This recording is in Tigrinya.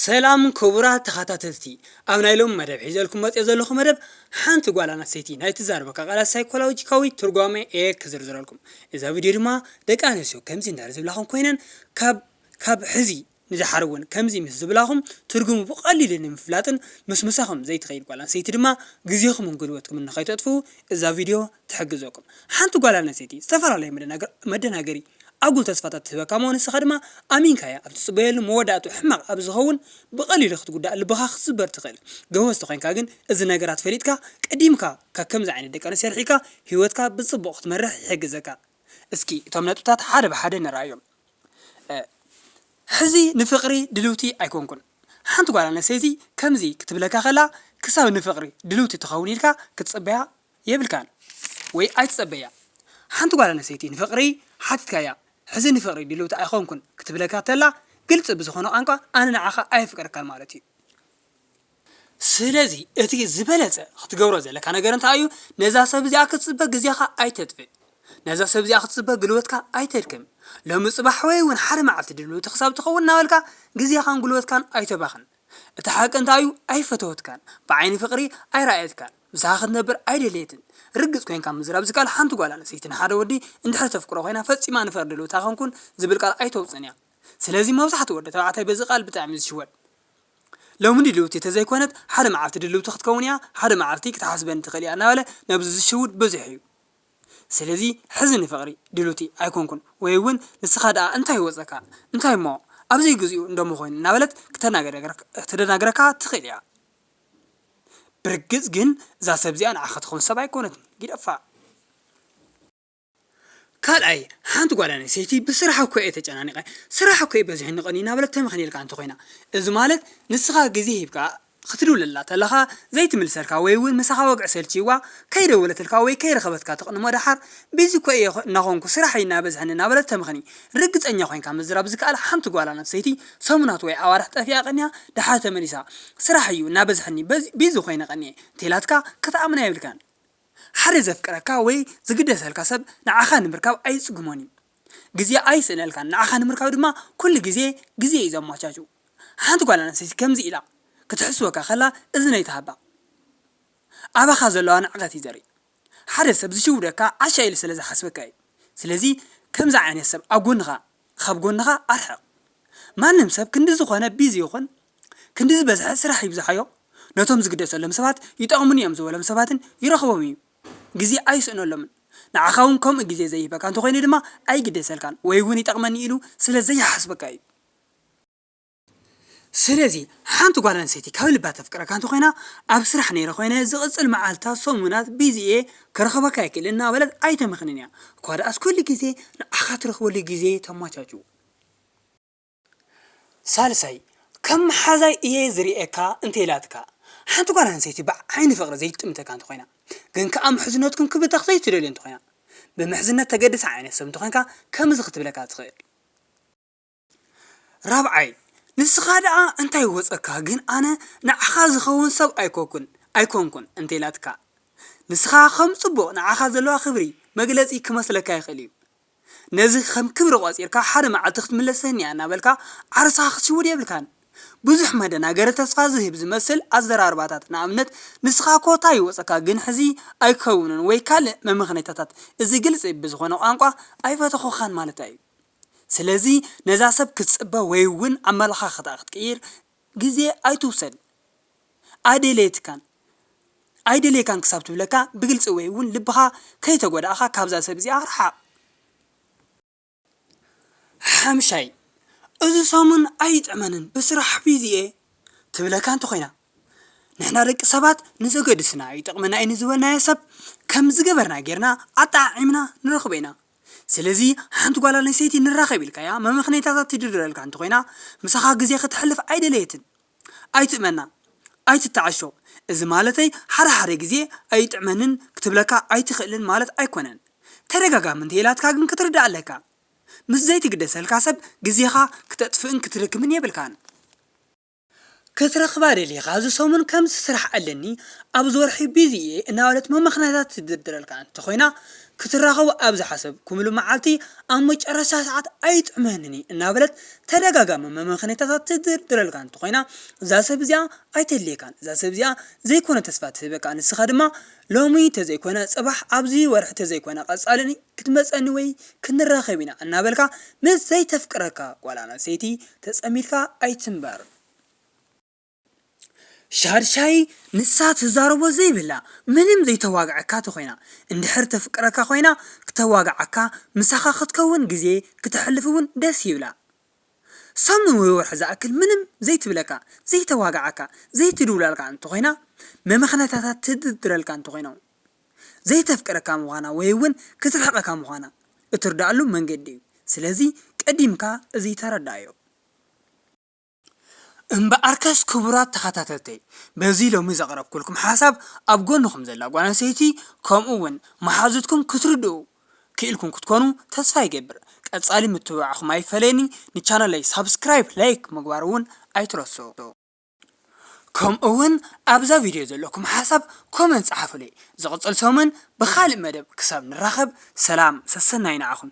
ሰላም ክቡራት ተኸታተልቲ፣ ኣብ ናይ ሎሚ መደብ ሒዘልኩም መፅዮ ዘለኹ መደብ ሓንቲ ጓል ኣንስተይቲ ናይ ትዛረበካ ቃላት ሳይኮሎጂካዊ ትርጓሜ እየ ክዝርዝረልኩም። እዛ ቪድዮ ድማ ደቂ ኣንስትዮ ከምዚ እንዳር ዝብላኹም ኮይነን ካብ ካብ ሕዚ ንድሓር እውን ከምዚ ምስ ዝብላኹም ትርጉሙ ብቐሊሉ ንምፍላጥን ምስ ምሳኹም ዘይትኸይድ ጓል ኣንስተይቲ ድማ ግዜኹምን ጉልበትኩምን ንኸይተጥፍኡ እዛ ቪድዮ ትሕግዘኩም። ሓንቲ ጓል ኣንስተይቲ ዝተፈላለየ መደናገር- መደናገሪ ኣጉል ተስፋታት ትህበካ እሞ ንስኻ ድማ ኣሚንካያ ኣብ ትጽበየሉ መወዳእቱ ሕማቕ ኣብ ዝኸውን ብቐሊሉ ክትጉዳእ ልብኻ ክትስበር ትኽእል። ገወዝ ተኾይንካ ግን እዚ ነገራት ፈሊጥካ ቀዲምካ ካብ ከምዚ ዓይነት ደቂ ኣንስትዮ ርሒቕካ ህይወትካ ብጽቡቕ ክትመርሕ ይሕግዘካ። እስኪ እቶም ነጥብታት ሓደ ብሓደ ንርኣዮም። እ፣ ሕዚ ንፍቕሪ ድልውቲ ኣይኮንኩን። ሓንቲ ጓል ኣንስተይቲ ከምዚ ክትብለካ ከላ ክሳብ ንፍቕሪ ድልውቲ ትኸውን ኢልካ ክትጽበያ የብልካን ወይ ኣይትጸበያ። ሓንቲ ጓል ኣንስተይቲ ንፍቕሪ ሓቲትካያ፣ ሕዚ ንፍቕሪ ድልውቲ ኣይኮንኩን ክትብለካ ተላ፣ ግልጺ ብዝኾነ ቋንቋ ኣነ ንዓኻ ኣየፍቅረካን ማለት እዩ። ስለዚ እቲ ዝበለጸ ክትገብሮ ዘለካ ነገር እንታይ እዩ? ነዛ ሰብ እዚኣ ክትጽበ ግዜኻ ኣይተጥፍእ። ነዛ ሰብ እዚኣ ክትጽበ ግልበትካ ኣይተድክም። ሎሚ ጽባሕ ወይ እውን ሓደ መዓልቲ ድልውቲ ክሳብ ትኸውን እናበልካ ግዜኻን ጉልበትካን ኣይተባኽን። እቲ ሓቂ እንታይ እዩ? ኣይፈተወትካን፣ ብዓይኒ ፍቕሪ ኣይረኣየትካን፣ ምሳኻ ክትነብር ኣይደለየትን። ርግጽ ኮይንካ ምዝራብ ዝከኣል ሓንቲ ጓል ኣንስተይቲ ንሓደ ወዲ እንድሕር ተፍቅሮ ኮይና ፈጺማ ንፍቕሪ ድልውቲ ኣይኮንኩን ዝብል ቃል ኣይተውጽእን እያ። ስለዚ መብዛሕትኡ ወዲ ተባዕታይ በዚ ቃል ብጣዕሚ እዩ ዝሽወድ። ሎሚ ድልውቲ ተዘይኮነት ሓደ መዓልቲ ድልውቲ ክትከውን እያ፣ ሓደ መዓልቲ ክትሓስበኒ ትኽእል እያ እናበለ ነብዚ ዝሽውድ ብዙሕ እዩ። ስለዚ ሕዚ ንፍቕሪ ድልውቲ ኣይኮንኩን ወይ እውን ንስኻ ደኣ እንታይ ይወፀካ እንታይ እሞ ኣብ ዘይግዚኡ እንደሞ ኮይኑ እናበለት ክተናገረግረክ- ክትደናግረካ ትኽእል እያ። ብርግፅ ግን እዛ ሰብ እዚኣ ንዓኻ ትኸውን ሰብ ኣይኮነትን። ጊደፋ። ካልኣይ፣ ሓንቲ ጓል ኣንስተይቲ ብስራሕ እኮ እየ ተጨናኒቐ፣ ስራሕ እኮ እዩ በዚሑኒ ቀንዩ እናበለት ተመኽንየልካ እንተኾይና፣ እዚ ማለት ንስኻ ግዜ ሂብካ ክትድውለላ ተለኻ ዘይትምልሰልካ ወይ እውን ምሳኻ ወግዒ ሰልችይዋ ከይደወለትልካ ወይ ከይረኸበትካ ተቕንሞ ደሓር ቢዚ እኮ እየ እናኾንኩ ስራሕ እዩ እናበዝሐኒ እናበለት ተመኽኒ። ርግፀኛ ኮይንካ ምዝራብ ዝከኣል ሓንቲ ጓል ኣንስተይቲ ሰሙናት ወይ ኣዋርሕ ጠፊኣ ቀንያ ደሓር ተመሊሳ ስራሕ እዩ እናበዝሐኒ በዚ- ቢዚ ኮይነ ቀንየ እንተኢላትካ ክትኣምና የብልካን። ሓደ ዘፍቅረካ ወይ ዝግደሰልካ ሰብ ንዓኻ ንምርካብ ኣይጽግሞን እዩ። ግዜ ኣይስእነልካን። ንዓኻ ንምርካብ ድማ ኩሉ ግዜ ግዜ እዩ ዘመቻቹ። ሓንቲ ጓል ኣንስተይቲ ከምዚ ኢላ ክትሕስወካ ከላ እዝነይ ትሃባ። ኣባኻ ዘለዋ ንዕቀት እዩ ዘርኢ። ሓደ ሰብ ዝሽውደካ ዓሻ ኢሉ ስለ ዝሓስበካ እዩ። ስለዚ ከምዚ ዓይነት ሰብ ኣብ ጎንኻ ካብ ጎንኻ ኣርሕቕ። ማንም ሰብ ክንዲ ዝኾነ ቢዚ ይኹን ክንዲ ዝበዝሐ ስራሕ ይብዝሓዮ ነቶም ዝግደሰሎም ሰባት ይጠቕሙኒ እዮም ዝበሎም ሰባትን ይረኽቦም እዩ። ግዜ ኣይስእነሎምን። ንዓኻ እውን ከምኡ ግዜ ዘይህበካ እንተኾይኑ ድማ ኣይግደሰልካን ወይ እውን ይጠቕመኒ ኢሉ ስለ ዘይሓስበካ እዩ። ስለዚ ሓንቲ ጓል ኣንስተይቲ ካብ ልባ ተፍቅረካ እንተኾይና ኣብ ስራሕ ነይረ ኮይነ ዝቕፅል መዓልታት ሰሙናት ቢዚ እየ ክረኽበካ ኣይክእልን እናበለት ኣይተመኽንን እያ። እኳ ደኣስ ኩሉ ግዜ ንዓኻ ትረኽበሉ ግዜ ተመቻችው። ሳልሳይ ከም መሓዛይ እየ ዝርእየካ እንተኢላትካ። ሓንቲ ጓል ኣንስተይቲ ብዓይኒ ፍቕሪ ዘይትጥምተካ እንተኾይና ግን ከኣ ምሕዝነትኩም ክብተኽ ዘይትደልዮ እንተኾይና ብምሕዝነት ተገድሳ ዓይነት ሰብ እንተኾይንካ ከምዚ ክትብለካ ትኽእል። ራብዓይ ንስኻ ደኣ እንታይ ወጸካ ግን ኣነ ንዓኻ ዝኸውን ሰብ ኣይኮንኩን ኣይኮንኩን እንተኢላትካ ንስኻ ከም ጽቡቕ ንዓኻ ዘለዋ ክብሪ መግለጺ ክመስለካ ይኽእል እዩ። ነዚ ከም ክብሪ ቆጺርካ ሓደ መዓልቲ ክትምለሰኒ እያ እናበልካ ዓርሳ ክትሽውድ የብልካን። ብዙሕ መደናገሪ ተስፋ ዝህብ ዝመስል ኣዘራርባታት ንኣብነት ንስኻ ኮታ ይወጸካ ግን ሕዚ ኣይከውንን ወይ ካልእ መመኽነይታታት እዚ ግልጺ ብዝኾነ ቋንቋ ኣይፈተኹኻን ማለታ እዩ። ስለዚ ነዛ ሰብ ክትጽበ ወይ እውን ኣመለኻኽታ ክትቅይር ግዜ ኣይትውሰድ። ኣደለየትካን ኣይደለየካን ክሳብ ትብለካ ብግልጺ ወይ እውን ልብኻ ከይተጎዳእኻ ካብዛ ሰብ እዚኣ ርሓቕ። ሓምሻይ፣ እዚ ሰሙን ኣይጥዕመንን ብስራሕ ቢዚ እየ ትብለካ እንተኾይና፣ ንሕና ደቂ ሰባት ንዘገድስና ይጠቕመና እዩ ንዝበልናዮ ሰብ ከም ዝገበርና ጌርና ኣጠዓዒምና ንረኽቦ ኢና። ስለዚ ሓንቲ ጓል ኣንስተይቲ ንራኸብ ኢልካያ መመኽነይታታት ትድርድረልካ እንተኾይና፣ ምሳኻ ግዜ ከተሕልፍ ኣይደለየትን። ኣይትእመና፣ ኣይትተዓሾ። እዚ ማለተይ ሓደ ሓደ ግዜ ኣይጥዕመንን ክትብለካ ኣይትኽእልን ማለት ኣይኮነን። ተደጋጋሚ እንተኢላትካ ግን ክትርዳእ ኣለካ። ምስ ዘይትግደሰልካ ሰብ ግዜኻ ክተጥፍእን ክትድክምን የብልካን። ክትረኽባ ደሊኻ፣ እዚ ሰሙን ከምዚ ስራሕ ኣለኒ፣ ኣብዚ ወርሒ ቢዚ እየ እናበለት መመኽንያታት ትድርድረልካ እንተኾይና፣ ክትራኸቡ ኣብ ዝሓሰብኩምሉ መዓልቲ ኣብ መጨረሻ ሰዓት ኣይጥዕመንን እዩ እናበለት ተደጋጋሚ መመኽንያታት ትድርድረልካ እንተኾይና፣ እዛ ሰብ እዚኣ ኣይተድልየካን። እዛ ሰብ እዚኣ ዘይኮነ ተስፋ ትህበካ። ንስኻ ድማ ሎሚ ተዘይኮነ ጽባሕ፣ ኣብዚ ወርሒ ተዘይኮነ ቀጻሊ ክትመጸኒ ወይ ክንራኸብ ኢና እናበልካ ምስ ዘይተፍቅረካ ጓል ኣንስተይቲ ተጸሚድካ ኣይትንበር። ሻድሻይ፣ ንሳ ትዛረቦ ዘይብላ፣ ምንም ዘይተዋግዐካ ተኾይና፣ እንድሕር ተፍቅረካ ኮይና፣ ክተዋግዓካ፣ ምሳኻ ክትከውን ግዜ ክተሕልፍ እውን ደስ ይብላ። ሰሙን ወይ ወርሒ ዝኣክል ምንም ዘይትብለካ፣ ዘይተዋግዓካ፣ ዘይትድውላልካ እንተኾይና፣ መመኽነታታት ትድርድረልካ እንተኾይኖም፣ ዘይተፍቅረካ ምዃና ወይ እውን ክትርሕቐካ ምዃና እትርዳኣሉ መንገዲ እዩ። ስለዚ ቀዲምካ እዚ ተረዳኣዮ። እምበኣርከስ ክቡራት ተኸታተልተይ፣ በዚ ሎሚ ዘቕረብኩልኩም ሓሳብ ኣብ ጎንኹም ዘላ ጓል ኣንስተይቲ ከምኡ እውን መሓዙትኩም ክትርድኡ ክኢልኩም ክትኮኑ ተስፋ ይገብር። ቀጻሊ ምትብባዕኹም ኣይፈለየኒ። ንቻነለይ ሳብስክራይብ፣ ላይክ ምግባር እውን ኣይትረስዑ። ከምኡ እውን ኣብዛ ቪድዮ ዘለኩም ሓሳብ ኮመንት ጸሓፉለይ። ዝቕጽል ሰሙን ብኻልእ መደብ ክሳብ ንራኸብ ሰላም ሰሰናዩ ንዓኹም።